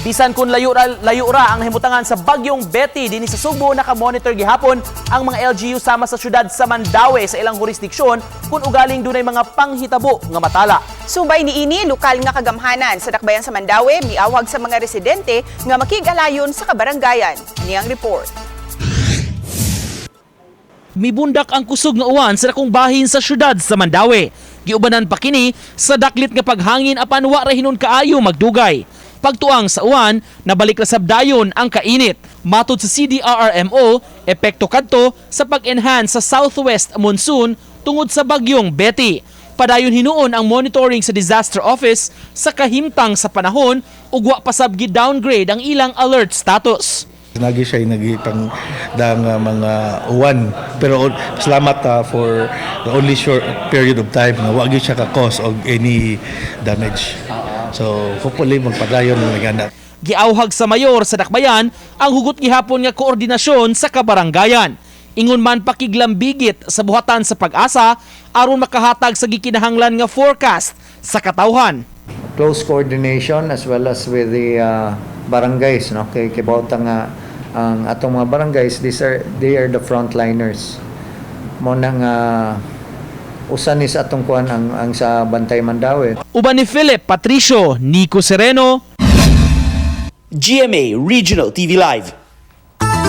Bisan kung layo ra ang nahimutangan sa bagyong Betty dinhi sa Sugbo, naka-monitor gihapon ang mga LGU sama sa syudad sa Mandaue sa ilang jurisdiksyon kung ugaling dunay mga panghitabo nga matala. Subay niini, lokal nga kagamhanan sa dakbayan sa Mandaue miawhag sa mga residente nga makig-alayon sa kabaranggayan. Niyang report. Mibundak ang kusog nga uwan sa dakong bahin sa syudad sa Mandaue. Giubanan pa kini sa daklit nga paghangin apan wa ra hinon kaayo magdugay. Pagtuang sa uwan, nabalik ra sab dayon ang kainit. Matod sa CDRRMO, epekto kadto sa pag-enhance sa southwest monsoon tungod sa bagyong Betty. Padayon hinuon ang monitoring sa disaster office sa kahimtang sa panahon ug wa pa sab gi-downgrade ang ilang alert status. Nagi siya nagipang dang mga uwan, pero salamat for the only short period of time nga wa gyud siya ka-cause og any damage. So hopefully magpadayon mo nagana. Giawhag sa mayor sa Dakbayan ang hugot gihapon nga koordinasyon sa kabaranggayan. Ingon man pakiglambigit sa buhatan sa PAGASA aron makahatag sa gikinahanglan nga forecast sa katawhan. Close coordination as well as with the barangays, no, kay kibawta nga ang atong mga barangays, these are they are the frontliners mo na nga usa ni sa atong kuan ang sa Bantay Mandaue. Uban ni Philip Patricio, Nico Sereno, GMA Regional TV Live.